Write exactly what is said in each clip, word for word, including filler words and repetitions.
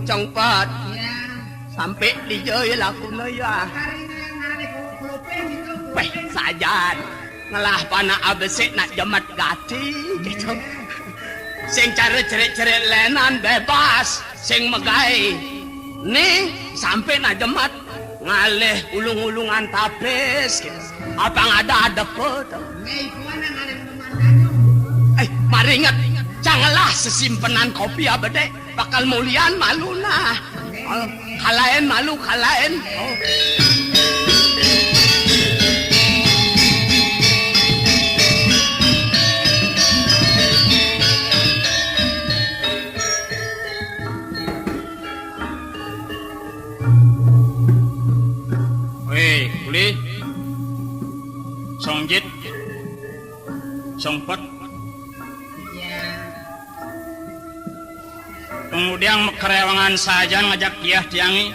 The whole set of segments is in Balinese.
Congpet. Sampai dija ya lakuna ya. Weh, sajan. Ngelah panak abesik nak jemet gati gitu. Sing cara cerik-cerik lenan bebas, sing megai. Nih, sampai nak jemet ngalih ulung-ulungan tapis gitu. Apa ada ada apa tu? Eh, mari ingat, janganlah sesimpenan kopi abedek. Bakal mulian malu nah. Oh, kalain malu, kalain. Oh. Wéh, Kuli. Songjit. Songpet. Pangudiang makarewangan sajan ngajak kiah tiangé.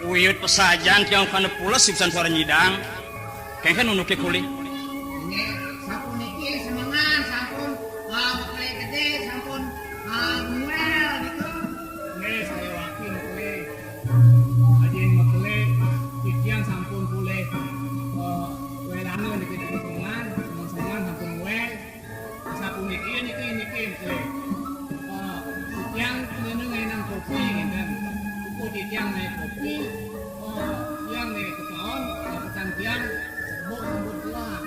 Uyut pasajan tiang kana pules sibusan suara nyidang. Kéngkén unduké Kuli. Nggih, sapuniki semengan sampun, ah, mekelé gedé, sampun, ah, nguél gitu. Nggih, saya wakil mekelé. Ajin mekelé, titiang sampun polih, eh, wélangan niki semengan, semengan sampun nguél. Sapuniki niki, niki, niki. Eh, titiang ngenang kopi ngénten. Uku titiang naik kopi, eh, tiang naik kepaon, dapatan tiang serbuk sampun telah.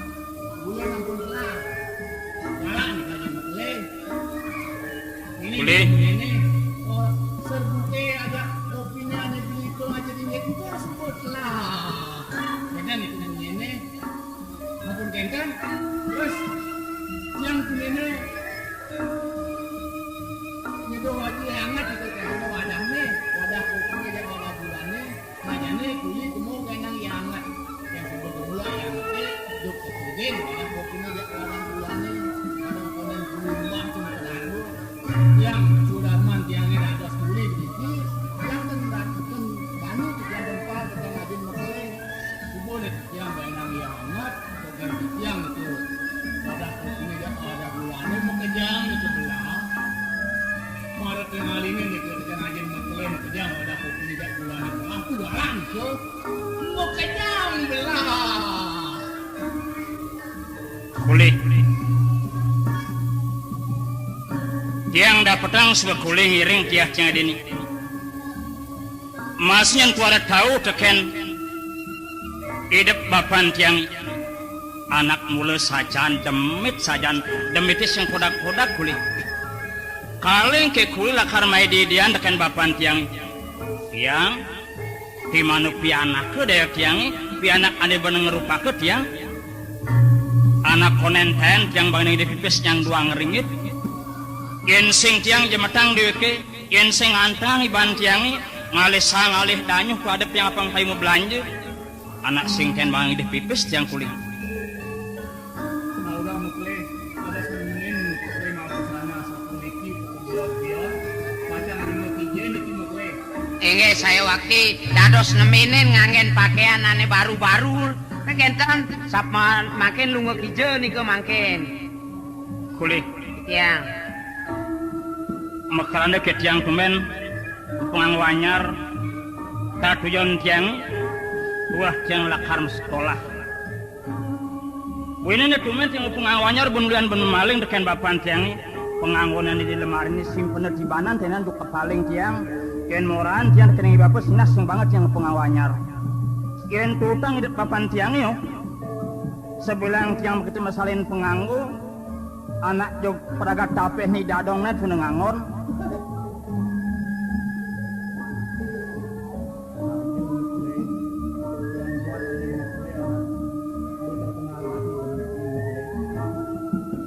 Gula sampun telah. Galak nih kaji mekelé. Ini, ini, eh, serbuké aja kopiné ané beli itu aja dingin, itu serbuk telah. Beda nih dengan ini. Ampun kénten, terus tiang kuliné nyeduh wadah anget itu, kénten wadahné, wadah kopiné jak wadah gulané, majané kuli temu kénten anget. Yang sebut gula anget, juk kepiring, wadah kopiné jak wadah gulané, kadang konen kuli rumah cuma kenal. Yang sudarman tiangé dados kuli begitu, yang ten, ten, bani tiang tempal, tiang ajin mekelé, subuh nih. Tiang baénang iya anget, ganti tiang itu. Wadah kopiné jak wadah gulané, makejang itu belah. Mara tingalingin itu, tiang ajin mekelé, makejang wadah kopiné jak gulané belah, tuh jalan itu. Makejang belah. Kuli. Tiang dapetang suba Kuli ngiring tiah tiang dini. Masnya tuara tau tekén idep bapan tiang, anak mula sajan demit, sajan demité sing kodag-kodag Kuli. Kaling ké Kuli lakar mai didian tekén bapan tiang. Tiang, ti manu pianaké daya tiangé, pianak ané bana ngrupaka tiang. Anak konénten tiang bangé di pipis nyang duang ringit. Yén sing tiang jemetang déwéké, Yén sing antang iban tiangé ngalih sang ngalih danyuh ku adep tiang apang payu mablanja, anak sing ten bang idih pipis tiang Kuli. Nah, udah Mukli, ada sing nemenin Mukli mau ke sana, sapuniki, pukul dua belas, pacang lima tiga niki Mukli. Inggih, saya wakti dados nemenin nganggén pakaian ané baru-baru. Kénten, sap ma-, makin lunga kija nika mangkin. Kuli. Tiang. Makarana ké tiang tumén panganggo anyar, katujon tiang buah tiang lakar masekolah. Buinné tumén tiang panganggo anyar, ben ulian ben maling tekén bapan tiangé, panganggoné di lemari né simpena tibanan ténan duk kepaling tiang, yén morahan tiang tekén bapa sinah sing banget tiang panganggo anyar. Yén tutang idep bapan tiangé, yo. Sabilang tiang makita masalin panganggo, anak jog pragat tapih ni dadong né tuna ngangon.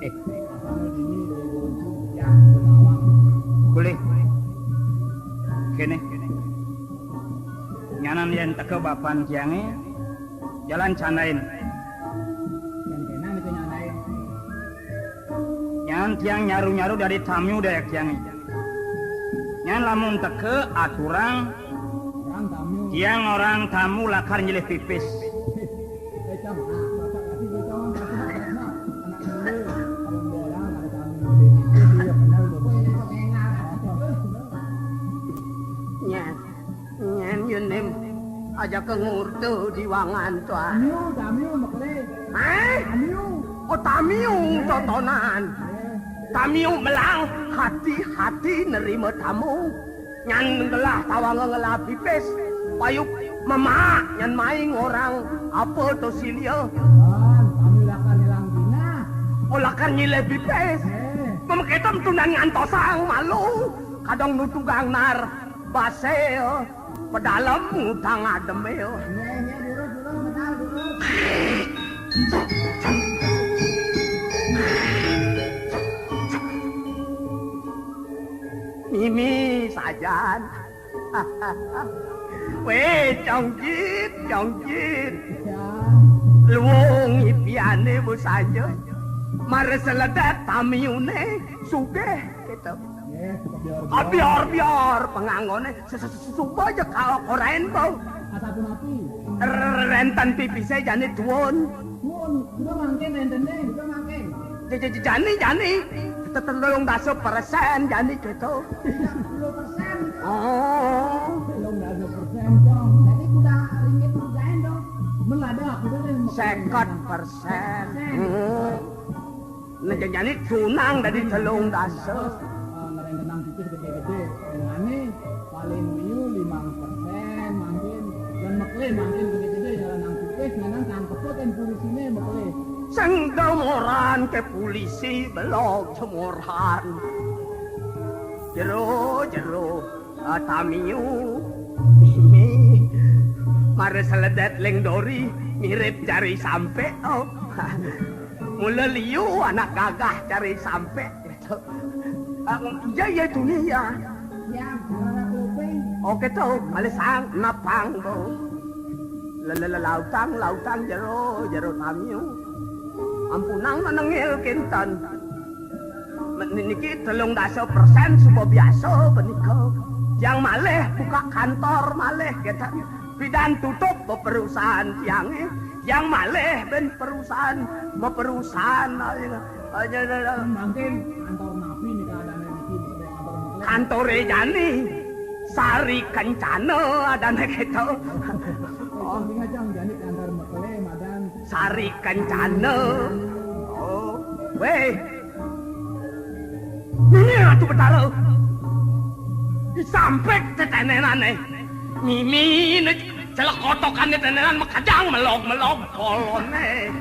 Eh. Kuli. Kéné. Nyanan yén teka bapan tiangé, jalan candain. Kénkén nika nyandain. Nyan tiang nyaru-nyaru dadi tamu dayak tiangé. Nyan lamun teka aturang, tiang orang tamu lakar nyilih pipis. Nyén, nyén yén nim aja ke ngurtu di wangan tuan. Tamiu, tamiu, mekle. Hah? Tamiu. Oh, tamiu totonan. Tamiu melang hati-hati nerima tamu. Nyan ngelah tawang ngelah pipis. Payuk memak nyan mai ngorang apa to silia. Tuan, kami lakar nyelang dina. Oh, lakar nyilih pipis. Eh. Memeketem tunan ngantosang malu. Kadang nutugang nar. Basé, pedalem ngutang ademé. Nggih, nggih, durus, durus, medal, durus. Mimi sajan. Wéh, Congjit, Congjit. Ya. Luung ipiané busanja. Mara seledet tamiuné sugih, gitu. Nggih, kebior-bior. Kebior-bior penganggoné se-, se-, se-, suba ja ka-, korain, Bang. Asapunapi? Rénten pipisé jani tuun. Tuun, suba mangkin réntené, suba mangkin. Ja-, ja-, ja-, jani, jani. Te-, telung dasa persén jani kéto. Tiga puluh persén. Oh. Telung dasa persén, Cong. Jadi kuda ringgit rugain dong. Meladak, kuda deh. Seket persén. Persén. Hmm. Nah, jani tunang dadi telung dasa. Ah, ngerentenang pipis gedé-gedé. Dengane paling liu limang persén mangkin. Yan mekle mangkin gedé-gedé jalanang pipis, ngenang tangkepe kan polisiné mekle. Sing demoran ke polisi, belog demoran. Jero, jero. Ah, tamiu, mimi, mara seledet ling dori, mirip jari sampik, oh. Mula liu anak gagah jari sampik, gitu. Ah, iya, iya, tuni, ya. Ya, rara kuping. Oke, to, malih sang, napang, to. Lelelelautang, lautang jero, jero tamiu. Ampunang nenengil kinten. Men-, niki telung dasa persén suba biasa benika. Tiang malih buka kantor malih, gitu. Pidan tutup beperusahaan tiangé. Tiang malih ben perusahaan, beperusahaan, aja, aja, aja. Mangkin kantor napi nika adané niki, kantor mekle? Kantoré jani. Sari Kencana adané kéto. Oh. Sami ngajang jani kantor mekle, madan. Sari Kencana. Oh, wéh. Mimi Ratu Betara. Disampik tetenenané. Mimi ne celek kotokané tenenan makejang melog-melog koloné.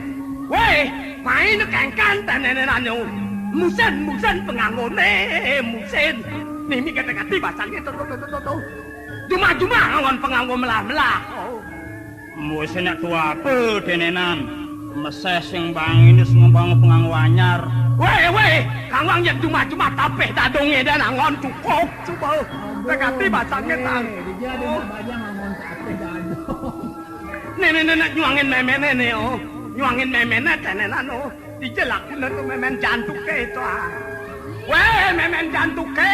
Wéh, main kengken tenenenan nyu. Musin, musin penganggoné, musin. Mimi kete-kete basangé to, to, to, to, to. Jumah-jumah nganggon penganggo melah-melah. Oh. Wis enak tua apa denenan. Meseh sing banginis ngembang penganggo anyar. Wéh, wéh, kangwang yen jumah-jumah tapih dadongé dan anggon cukup, coba. Tegati basangé tang. Dia dia bajang anggon tapih dadong. Nenek-nenek nyuangin memené né, oh. Nyuangin memené tenenan, oh. Dija lakune to memen jantuke to, ah. Wéh, memen jantuke.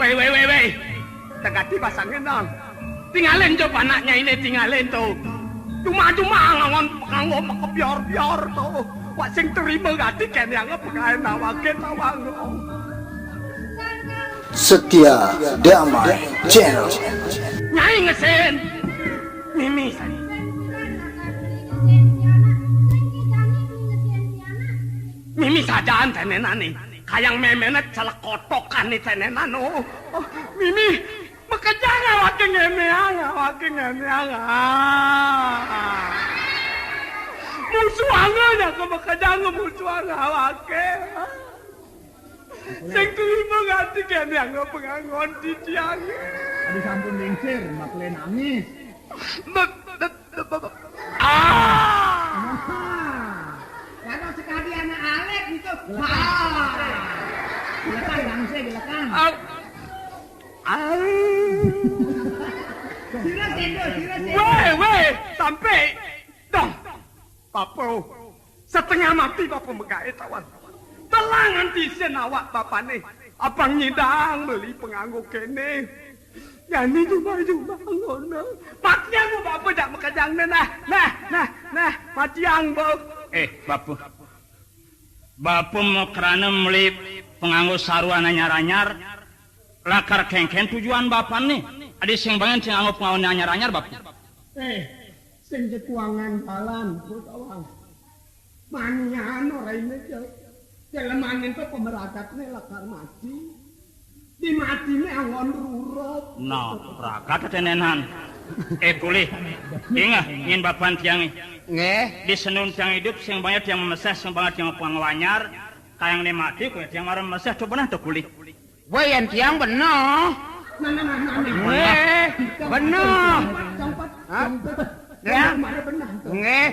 Wéh, wéh, wéh, wéh. Tegati basangé nang. Tingalin jo panaknya ini, tingalin to. Cuma-cuma ngangon penganggo makebior-bior to. Wak sing terima gati kéné anggo penggaén awaké tawang. Setia Damai Channel. Nyai ngesin. Mimi. Mimi sajaan tenenan né. Kayang memené celek kotokan né tenenan, oh. Oh, Mimi, makejang awaké ngénéang, awaké ngénéang. Ah. Musuhanga nyangka makejang musuhanga awaké. Sing terima gati kéné anggo penganggon titiang. Adi sampun lingsir, makle nangis. Beb-, beb-, beb-, beb-, ah! Nah, lalu sekali anak alit itu. Ah! Gelekan, bangsa, gelekan. Ah! Ah! Sira sendo, sira sendo. Wéh, wéh, sampai. Dong. Bapa, setengah mati bapa megaé tawang. Telang nganti isin awak bapané. Abang nyidang meli penganggo kéné. Jani jumah-jumah ngono. Matiang, Bu, Bapa jak makejang né, nah. Nah, nah, nah, matiang, Bu. Eh, Bapa. Bapa makrana meli panganggo saruan anyar-anyar, lakar kénkén tujuan Bapané? Adi sing bangin sing nganggo panganggo anyar-anyar, Bapa. Eh, sing jekuangan jalan, Bu Tawang. Manian ora ini, Cuk. Jelemané to pemeragatné lakar mati. Di matiné anggon rurup. Nah, ragat tenenan. Eh, Kuli. Inggih, nyén Bapan tiangé. Nggih. Di senun tiang idup, sing banget tiang memeseh, sing banget tiang pangwanyar. Kayang né mati, kuwi tiang mara memeseh, coba nah to, Kuli. Wah, yén tiang beneh. Nah, nah, nah, nah, nah. Nggih, beneh. Hah? Ya? Nggih.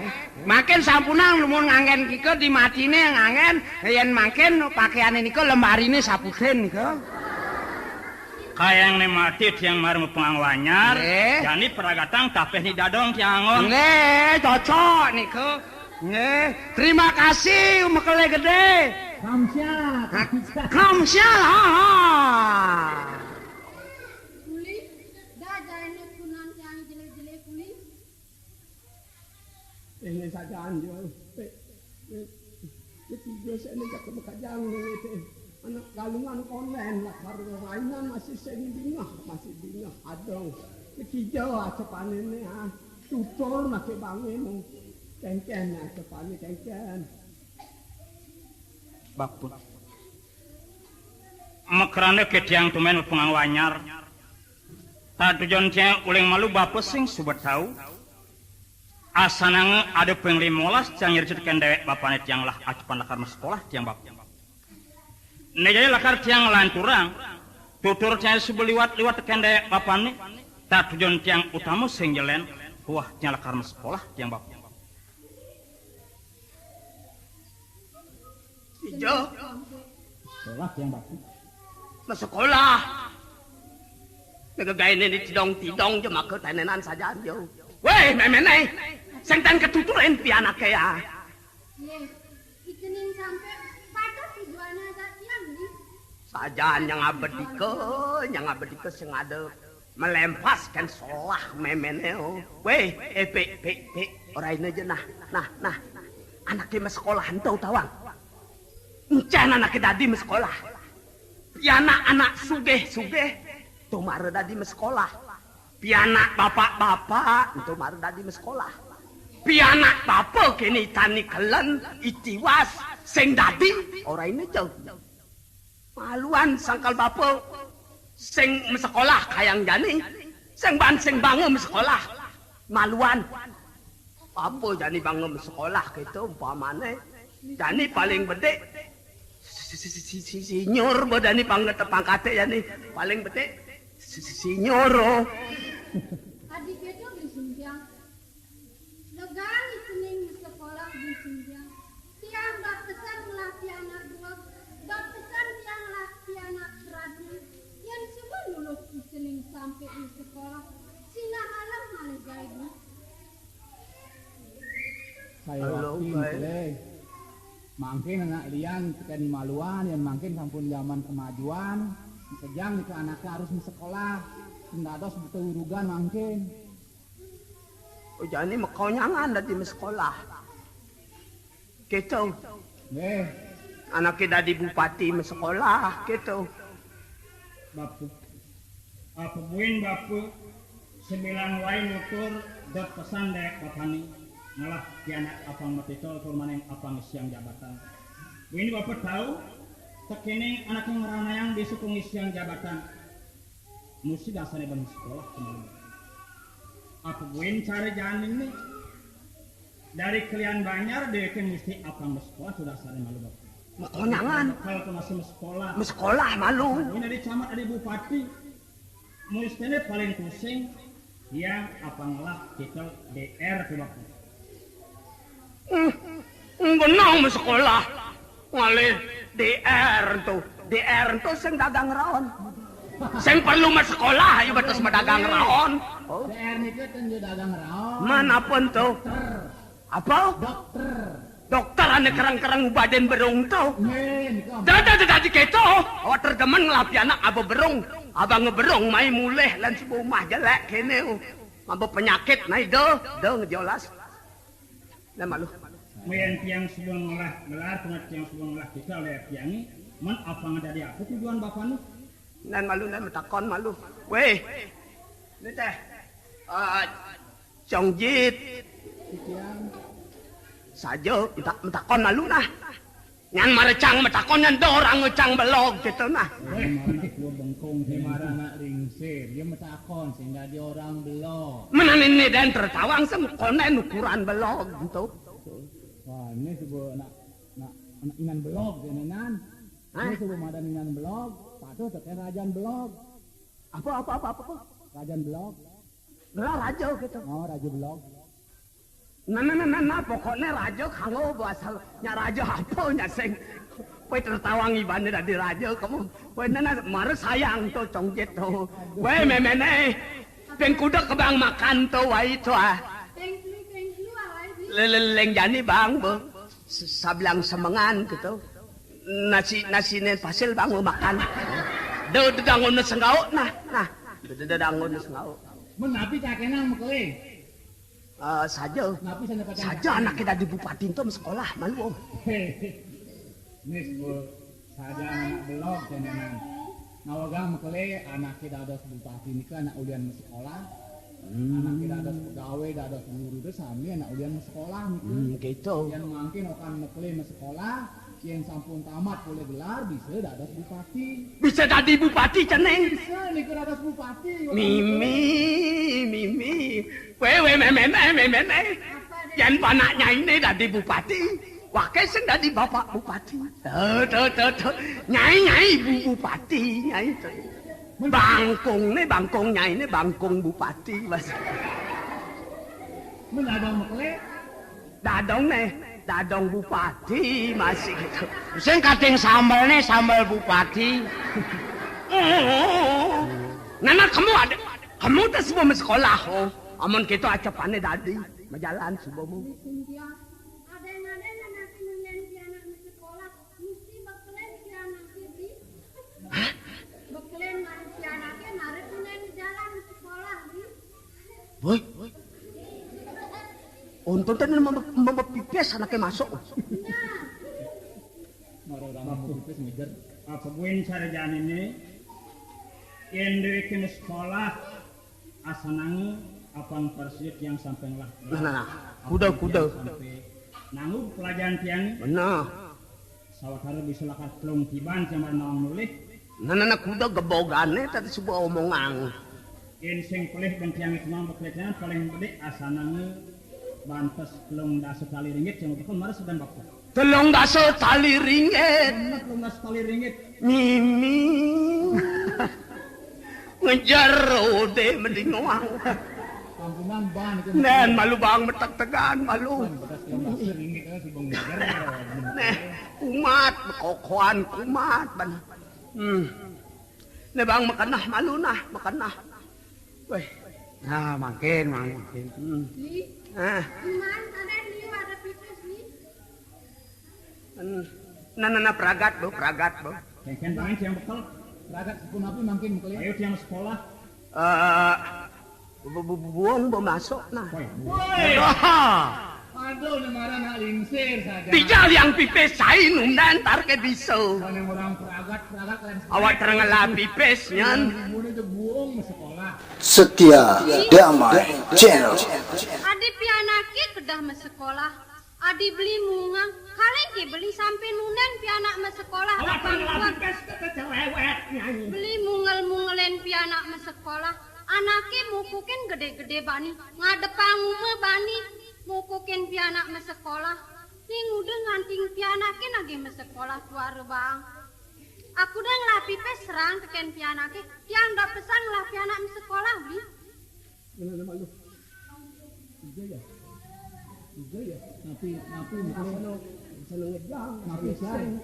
Mangkin sampunang lumun nganggén kika di matiné nganggén, yén mangkin pakaiané nika lembariné saputih nika. Kayang né mati tiang mara mapangwanyar, nggih, jani pragatang tapih ni dadong tiang anggon. Nggih, cocok nika. Nggih, terima kasih, mekelé gedé. Kamsiat, kamsiat. Kamsiat, ha, ha. Kuli, dah jainé kunang tiang jelé-jelé, Kuli. Ini sajaan, yo. Eh, eh, ketiga sini jak makejang né, eh. Anak galungan konden, lakar rainan masih sing bingah, masih bingah. Aduh, ketiga acepané né, ah. Tutur maké bangin. Kénkén, nah, cepane kénkén. Bapa. Makrana ketiang tumen panganggo anyar. Tatujon tiang uling malu bapa sing suba tau. Asananga ada ping limolas tiang nyercit tekén déwék bapane tiang lah acupan lakar masekolah tiang bapa. Né jaya lakar tiang nglanturang, tutur tiang suba liwat-liwat tekén déwék bapane, tatujon tiang utama sing jelen, wah tiang lakar masekolah tiang bapa. Ijo. Sekolah tiang bapa. Masekolah. Né gegaéné ditidong-tidong ja maka tenenan sajaan jo. Wéh, méméné. Sing tan ketuturin pianaké ya. Yé, icening sampe pada tujuanna datiang, nih. Sajaan nyang abedika, nyang abedika sing ada melempas kan solah méméné, oh. Wéh, eh, Pik, Pik, Pik, ora ina ja, nah, nah, nah. Anaké masekolah ento tawang. Encén anaké dadi masekolah. Pianak anak sugih-sugih, to mara dadi masekolah. Pianak bapak-bapak, ento mara dadi masekolah. Pianak bapa kéné tani kelen, i Tiwas, sing dadi, ora ina ja. Maluan sangkal bapa, sing masekolah kayang jani, sing ban sing bangga masekolah. Maluan. Apa jani bangga masekolah kéto umpamané? Jani paling bedik si-, si-, si-, si-, si-, sinyur, ba jani pangkat pangkaté jani paling bedik si-, si-, sinyur, oh. Adi kéto, Bli Sumpiang. Legan icening masekolah, Bli Sumpiang. Tiang bapesen ngelah pianak dua, bapesen tiang ngelah pianak teratur. Yén suba lulus icening sampe masekolah, sinah alam malih gaé, Bli. Saya halo, waktu Bli. Mangkin anak lian tekén maluan, yén mangkin sampun jaman kemajuan, makejang nika anaké harus masekolah, sing dados buta wirugan mangkin. Oh, jani makonyangan dadi masekolah. Kéto. Nggih. Anaké dadi bupati masekolah, kéto. Bapa. Apa buin bapa sebilang wai nutur dot pesan dék bapané ngelah pianak apang matita tur maning apang isiang jabatan. Buin bapa tau tekéning anaké ngranayang bisa pangisiang jabatan. Musti dasané ban sekolah temen. Apa buin cara janiné? Dari kelian banjar déwéké musti apang masekolah sudah dasané malu bapa. Makonyangan. Kalau tuh masih masekolah. Masekolah malu. Ini dari camat, dari bupati. Mustiné paling pusing, ya apang ngelah kita D R tuh bapa. Hmm, benang masekolah. Ngalih D R ento. D R ento sing dagang raon. Sing perlu masekolah, ayo betes madagang raon. Oh. D R nika ten dagang raon. Man apa ento? Dokter. Apa? Dokter. Dokter ané kereng-kereng ngubadin berung to. Nggih, nika. Dadi, dadi kéto. Awak terdemen ngelah pianak ngaba berung. Abang ngeberong mai mulih lan suba umah jelek kene. Ngaba penyakit nai do, do ngejolas. Nah, malu. Mayan tiang suba ngolah gelar, kumat tiang suba ngolah kita oleh tiang ni. Man apa dadi apa tujuan bapane? Nan malu, nan matakon malu. Weh. Ni teh. Ah, Cong Jit. Tiang. Saja, minta, matakon malu nah. Nyan marecang matakon nyan do orang ngecang belog gitu nah. Weh, gua bengkong di marana anak lingsir. Dia matakon sing dadi orang belog. Menan ini dan tertawang sem konen ukuran belog gitu. Wah, ini suba nak, nak, nak inan belog, ini nan. Hah? Ini suba madan inan belog, patuh teken rajan belog. Apa, apa, apa, apa, apa? Rajan belog. Gelar raja gitu. Oh, raja belog. Nah, nah, nah, nah, nah, pokoknya raja kanggo asal nya raja apa nya sing. Kowe tertawang ibane dadi raja kamu. Kowe nana mara sayang to Cong Jit to. Kowe memene ben kuda kebang makan to wai to ah. Thank you, thank you, alai di. Leleleng jani bang bo. Sablang semengan gitu. Nasi, nasine pasil bang bo makan. Do, do dangun senggau nah, nah. Do, do dangun senggau. Menapi cakena mekele. Eh, saja. Napi sana pacang saja anake dadi bupati ento sekolah malu. Nis bu, saja anak belog jenengan. Nawegang mekele anake dados bupati nika anak ulian sekolah. Hmm. Anake dados pegawe, dados guru itu sami anak ulian sekolah nika. Hmm, gitu. Yang mangkin okan mekele sekolah, yang sampun tamat oleh gelar bisa dados bupati. Bisa dadi bupati ceneng. Bisa nika dados bupati. Mimi, mimi. Wewe memene, memene. Yan panak nyaine dadi bupati. Wake sing dadi bapak bupati. Tuh, tuh, tuh, tuh. Nyai, nyai bu bupati, nyai tuh. Bangkung ne, bangkung nyaine, bangkung bupati, Mas. Men ada mekele. Dadong ne, dadong bupati masih gitu. Sing kating sambel ne, sambel bupati. Oh. Nana kamu ada, kamu tuh semua sekolah, oh. Amun kita acepane dadi, majalan subamu. Ada yang ada yang nanti nunyain si anak mesti sekolah, mesti bekelen si anak, Bi. Hah? Bekelen mari si anaknya, mari nunyain jalan mesti sekolah, Bi. Boy. Untung tadi mama, mama pipis anaknya masuk. Nah. Mara orang mau pipis ngejer. Apa buin sarjana ini? Yang dari kena sekolah, asanange apang parsiut yang sampai ngelah. Nah, nah, nah. Kuda, kuda. Sampai nanggung pelajaran tiang. Benar. Sawatara bisa lakar telung tiban sing nawang nulih. Nah, nah, nah, kuda gebogane tadi sebuah omongan. Yen sing pelih ben tiang itu mang bekerjaan paling bedik asanange bantes telung dasa tali ringgit sing betul mara sedang bapak. Telung dasa tali ringgit. Bener, telung dasa tali ringgit. Mimi. Ngejar ode mending ngomong. Kampungan ban itu. Nen malu bang metek tegan malu. Bekas telung dasa ringgit kan si bang ngejar. Neh, kumat, kokoan kumat ban. Hmm. Nih bang makan nah malu nah, makan nah. Weh. Nah, makin, makin. Hmm. Nih. Ah. Iman, ada nih ada pipis nih. Hmm. Nah, nah, nah, pragat, Bu, pragat, Bu. Kengken tangan siang bekel. Pragat sepun api makin bekel. Ayo tiang sekolah. Eh, bu, bu, bu, buang, bu, masuk, nah. Woi. Woi. Wah. Aduh, ini marah nak lingsir saja. Dijal yang pipis, saya nunda ntar ke bisa. Kalau yang orang pragat, pragat, kalian semua. Awak terengela pipis, nyan. Ibu ini tuh buang sekolah. Setia Damai Channel. Adi pianake kedah masekolah. Adi beli mungel, kaleng ke beli sampe nunden pianak masekolah. Awak apang terengela buang. Pipis, kata cerewet, nyanyi. Beli mungel-mungelen pianak masekolah. Anake mukukin gede-gede bani, ngadepang uma bani, mukukin pianak masekolah. Ning udah nganting pianake nagih masekolah tuara bang. Aku dah ngelah pipis serang teken pianake, tiang dah pesan ngelah pianak masekolah, Bli. Mana nama lu? Tiga ya? Tiga ya? Napi, napi, napi. Sana, sana ngejang. Napi, sana.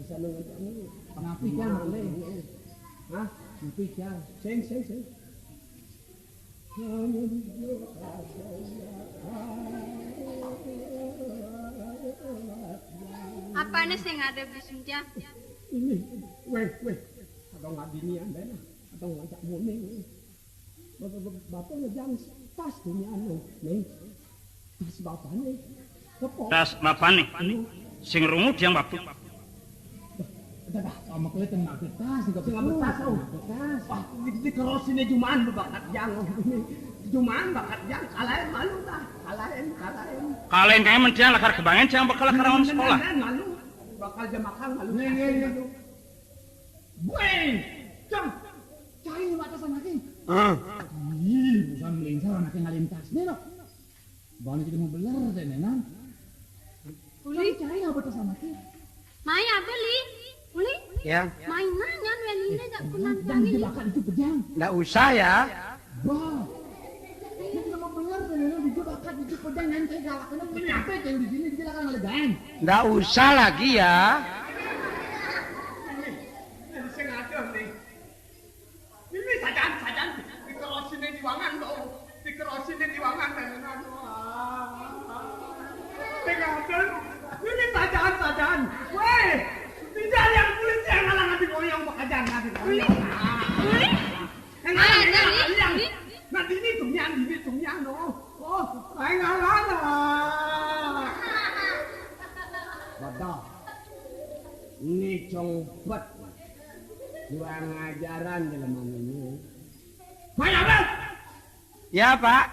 Sana ngejang. Napi, sana. Hah? Napi, sana. Sing, sing, sing. Apane sing ada bisnya? Ini, weh, weh. Dong adinian deh nah. Dong ngajak muning. Bapak, bapak, bapak ngejang tas dunia anu, nih. Tas bapakne. Kepok. Tas bapakne. Anu. Sing rungu tiang bapak. Dah, dah, sama kulit yang magetas, enggak sing magetas, oh. Magetas. Wah, di, di keros ini jumaan bakat jang. Jumaan bakat jang, kalahin malu dah. Kalahin, kalahin. Kalahin kayak mentiang lakar kebangen, tiang bakal lakar awan sekolah. Malu. Bakal jamakan malu. Nih, nih, nih. Malu. Woi, Cang, cai mata sama ki. Ah. Ih, bukan melingsar anak yang ngalintas nih loh. Bang kita mau beler deh nenan. Uli, cai apa tuh sama ki? Mai apa li? Uli? Ya. Mainan kan weline jak kunang. Jangan cai. Dimakan itu pejang. Nggak usah ya. Bah. Ini nama bener bener di gua bakat di gua dan nanti galaknya punya apa yang di sini dia akan ngelegain. Nggak usah lagi ya. Ini sengaja nih. Ini sajan sajan dikerosinnya di wangan tuh. Dikerosinnya di wangan dan aduh. Sengaja. Ini sajan sajan. Weh, tidak yang polisi yang ngalang di koyong pekerjaan nanti. Uli. Uli. Nah, nah, nah, nah, nah, nah, dini tunyan, dini tunyan, oh. Oh, aing ngalah. Bodoh. Ini congpet. Kurang ajaran jelema ini. Mana, Bang? Ya, Pak.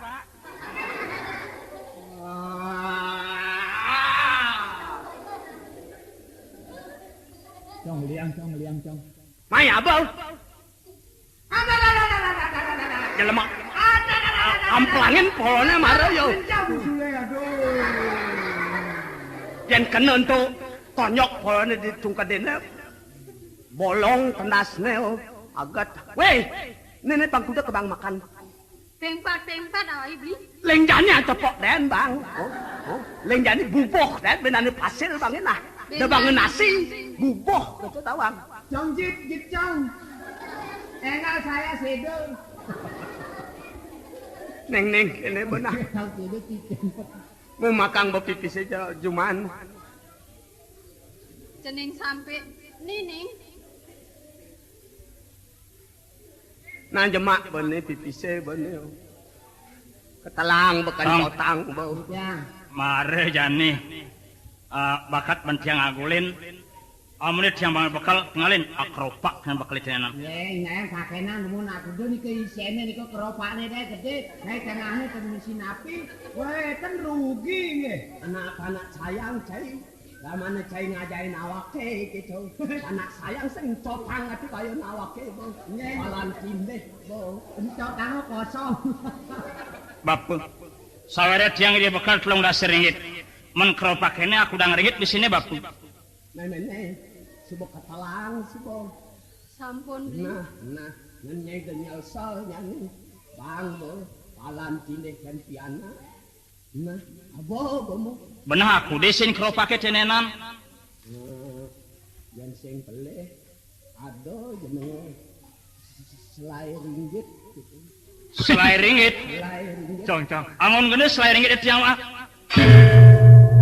Cong liang, cong liang, cong. Mai abah. Jelema. Amplangin polone mara yo. Yen kena entu tonyok polone di tungkedene. Bolong tendasne, oh. Agat. Weh, nene pangkuda kebang makan. Tempat-tempat awai beli. Lengjani cepok den, Bang. Oh, oh. Lengjani bubuh den benane pasir, Bang, nah. Debang nasi bubuh gitu tawang. Cong jit jit cong. Enggak saya sedo. Neng neng kene benah. Tahu sedo tiken. Mau makang bepipis aja juman. Cening sampai nining. Nah, jemak bene pipise bene. Ketelang beken Tang. Kotang bau. Ya. Mare jani. Ah, bakat bentiang agulin. Amune tiang bangun bekal, tingalin. Ah, keropak yang bekal itu enam. Ye, nyayang kakenan, mun aku do nika isene nika keropakne deh gede. Naik tengahnya tembus sinapi. Weh, kan rugi nggih. Anak-anak sayang, cai. Lah mana cai ngajain awake gitu. Anak sayang sing cotang ati kaya awake, Bang. Nggih. Palan tindih, Bang. Cotang kosong. Bapak, sawere tiang dia bekal telung dasa ringgit. Men keropakene aku dang ringgit di sini, Bapak. Nah, nah, nah. Suba ketelang, suba. Sampun, Ri. Nah, nah. Ngenyai de nyelsel nyani. Bang, Bang. Palan tindih kan piana. Nah, abo, Bang. Benah aku desin keropake tenenan. Nah, yang sing pelih. Ada jenenge selai ringgit gitu. Selai ringgit. Selai ringgit. Cong, cong. Angon gene selai ringgit itu yang mah.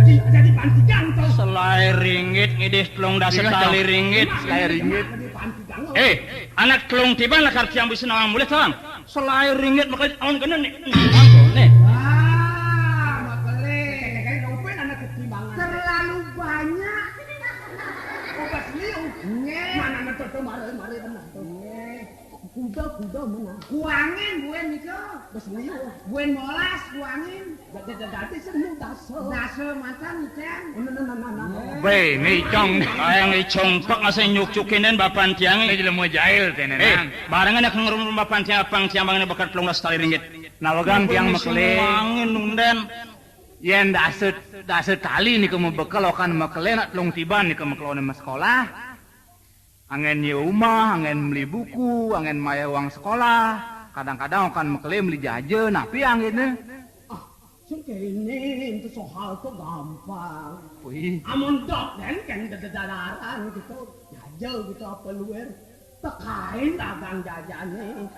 Jadi, jadi pantikan tuh. Selai ringgit ngidih telung dasa tali ringgit. Selai ringgit. Jadi pantikan. Eh, anak telung tiban lah karti yang bisa nawang mulih tawang. Selai ringgit makanya angon gene nih. Nih. Ah, makanya. Kayak rupiah anak ketimbangan. Terlalu banyak. Obat liu. Nggih. Mana metu tuh mari-mari benar tuh. Nggih. Kuda-kuda mana? Kuangin buen nika. Bes liu. Buen molas kuangin. Dadi semu daso. Daso matan ican. Nah, nah, nah, nah. Be, nih, Cong. Ayang icong pek masih nyukcukin dan bapan tiang. Ini jelema jahil tenan. Eh, barengan aku ngerum bapan tiang apang tiang bangen bakal telung dasa tali ringgit. Nawegang tiang mekele. Angin nunden. Yen dasa, dasa tali nika mebekel okan mekele nak telung tiban nika mekelone sekolah. Anggen nyewa umah, anggen meli buku, anggen mayar uang sekolah. Kadang-kadang okan mekele meli jaja, napi anggene? Ah, sing kene ente soal to gampang. Wih. Amun dok den kan dededalaran gitu, jaja gitu apa luar. Tekain dagang jajane.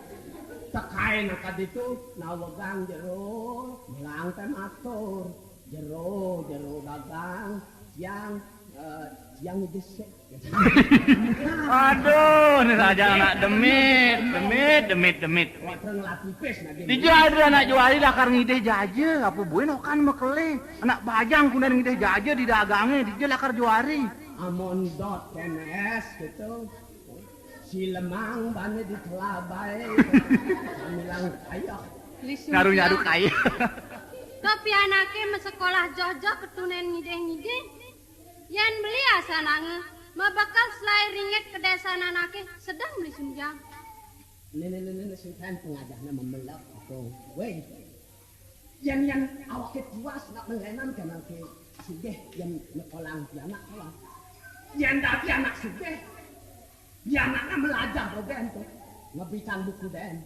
Tekain angkat itu nawegang jero, melang teh matur. Jero, jero dagang, yang eh, Yang ngidih sik. Aduh, né sajan anak demit, demit, demit, demit. Dija ada anak juari lakar ngidih jaja, apa buin okan makelé. Anak bajang kunden ngidih jaja di dagangé, dija lakar juari. Amun dot kéné kéto. Si lemang bané di kelabaé. Samilang kayeh. Nyaru-nyaru kayeh. Tapi anaké masekolah joh-joh ketunén ngidih-ngidih. Yén beli asananga, mabekel selai ringgit ka désan anaké, sedeng beli sunjang. Néné, néné, néné, sing kaén pangajahné mamelek, Kakung. Wéh. Yén, yén awaké tiwas nak malénan ka anaké sugih, yén nyekolang pianak kawan. Yén dadi anak sugih, pianakné malajah dogén to. Ngebitang buku dén.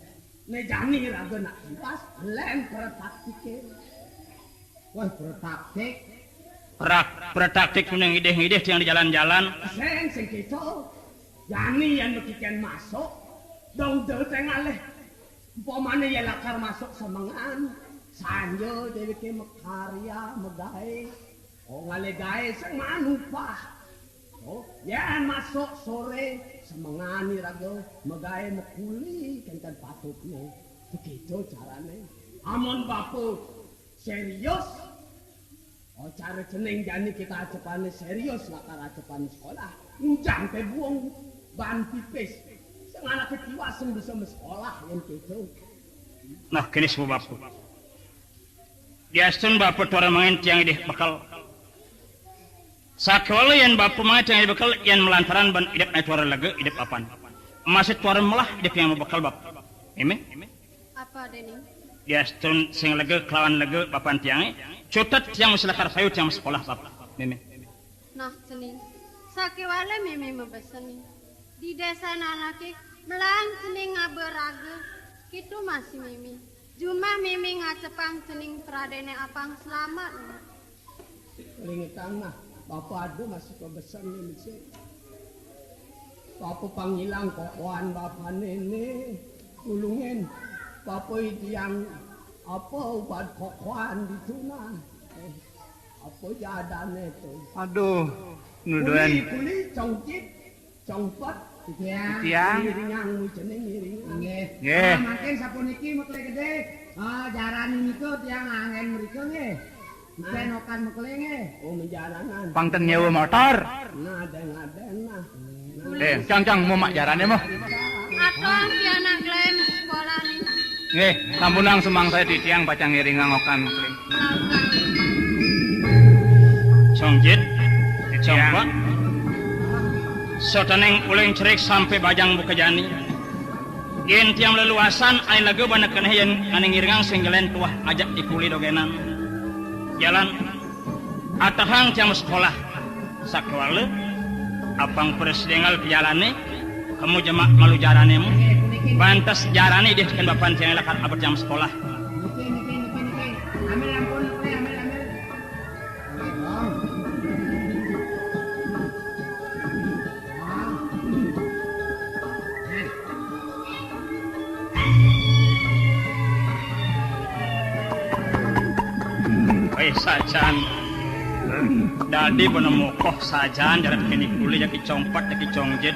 Né jani raga nak tiwas, lén praktiké. Wah, praktik. Prak, praktik suné ngidih-ngidih tiang di jalan-jalan. Sing, sing kéto. Jani yén makikén masuk, dong dé té ngalih. Umpamané yén lakar masuk semengan, sanja déwéké makarya, magaé. Oh, ngalih gaé sing maan upah. Oh, yén masuk soré, semengan iraga, magaé makuli kénten patutné. Begitu carané. Amun bapa sérius, oh, cara cening jani kita acepané sérius, lakar acepan sekolah. Ngujang té buung ban pipis. Sing anaké tiwas sing bisa masekolah yén kéto. Nah, kéné suba bapa. Diastun bapa tuara mangin tiang idih bekel. Sakéwala yén bapa mangin tiang idih bekel, yén malantaran ban idep ané tuara lega, idep apan. Masih tuara melah idep tiang mabekel, bapa. Mémé? Apa, Déning? Diastun sing lega kelawan lega bapan tiangé, cutet tiang mesti lakar payu tiang masekolah, bapa. Mémé. Nah, cening. Sakéwala mémé mabesen. Di désan anaké, melah cening ngaba raga. Kéto masih mémé. Jumah mémé ngacepang cening pradéné apang selamat. Lingitan nah, bapa ada masih pabesen né mesti. Bapa pang ilang kokohan bapané né. Tulungin. Bapa tiang apa ubat kokohan ditu nah. Eh, apa jadané to? Aduh, nuduhan. Kuli, kuli, congkit, congpet. Tiang. Tiang. Iringang, mu cening iringang. Nggih. Nggih. Ah, mangkin sapuniki mekelé gedé. Ah, jarané nika tiang anggén mrika nggih. Enten okan mekelé nggih. Oh, menjaranan. Pang ten nyewa motor. Nah, ada, ada, nah. Eh, cang, cang, mau mak jarané mah. Atuang pianak lén sekolah nih. Nggih, sampunang sumangsa titiang pacang ngiringang okan mekelé. Songjit, dicongkot. Sotaning uling cerik sampai bajang buka jani. Yén tiang leluasan, ai lega bana keneh yén ané ngiringang sing gelén tuah ajak dikuli dogénan. Jalan, atahang tiang sekolah. Sakéwala, apang prasida énggal ka jalané, kemu jemak malu jarané mu. Bantes jarané idih tekén bapan tiang lakar abet tiang sekolah. Wéh, sajan. Dadi bana mokoh sajan, jaran kéné kuli jaki congpet, jaki congjit.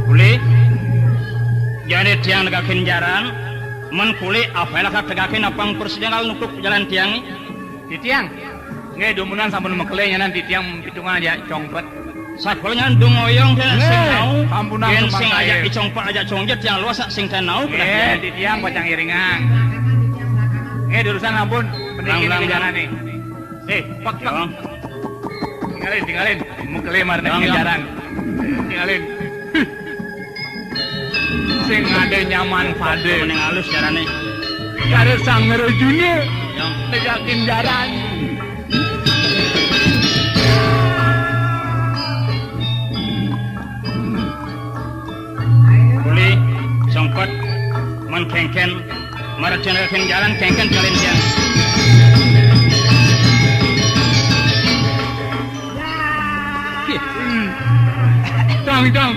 Kuli, jani tiang negakin jaran, men kuli apa lakar tegakin apang prasida énggal nutup jalan tiangé? Titiang. Nggih, dumunan sampun mekelé nyanan titiang pitungan aja congpet. Sakéwala nyan dung oyong té sing nau. Sampunang yén sing ajak dicongpet ajak congjit tiang luas sing té nau. Nggih, titiang pacang iringang. Nggih, diurusan ampun. Pendingin. Lang, lang, lang. Jalané. Eh, pek, pek. Tinggalin, tinggalin. Mekelé marang jaran. Tinggalin. Sing ada nyaman pada. Mending halus jarané. Cara sang ngerujune. Yang negakin jaran. Kuli, congpet, men kéngkén, maracenerakin jalan kéngkén tinggalin tiang. Tang, tang.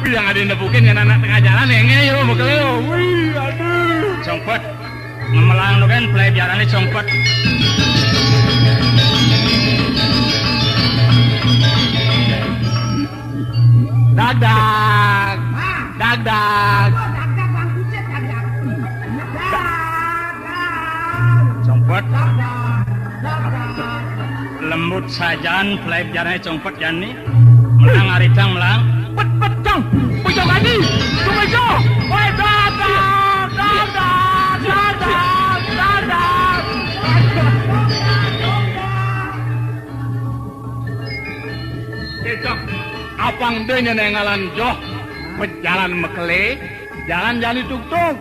Yang ada nepukin yang anak tengah jalan, yang yo, bekel yo. Wih, aduh. Congpet. Ngemelang tu kan, pelai biaran ni congpet. Dag, dag. Dag, dag. Congpet. Lembut sajan, pelai biaran ni congpet jani. Melang ari tang melang. Pet, pet, cong. Pejong adi. Tumejo. Woi, dag, dag, dag, dag, dag, dag, dag. Cecok, apang de nyenengalan joh, pejalan mekele, jalan jani tugtug.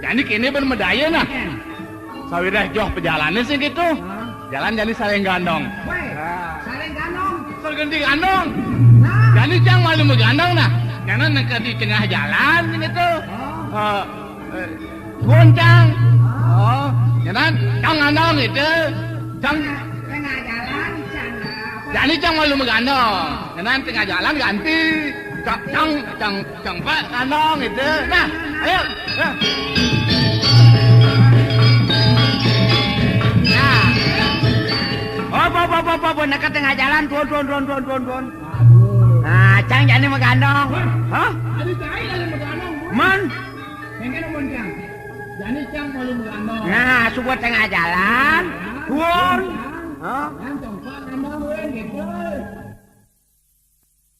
Jani kene ben medaya nah. Sawiréh joh pejalane sing gitu. Jalan jani saling gandong. Wéh, saling gandong. Saling gandong. Nah. Jani cang malu megandong nah. Jani nang di tengah jalan gitu. Oh. Eh, eh, goncang. Oh, nyanan cang gandong gitu. Cang tengah jalan, cang apa? Jani cang malu megandong. Nyanan tengah jalan ganti. Cang, cang, cang, cang pak gandong gitu. Nah, ayo. Ya. Nah. Hop, hop, hop, hop, hop, nak ke tengah jalan, turun, turun, turun, turun, turun, turun. Nah, cang jani megandong. Hah? Ada cai ada megandong. Man? Yang kena pun cang. Jani cang malu megandong. Nah, subuh tengah jalan, turun. Hah? Yang cang pak gandong, gitu.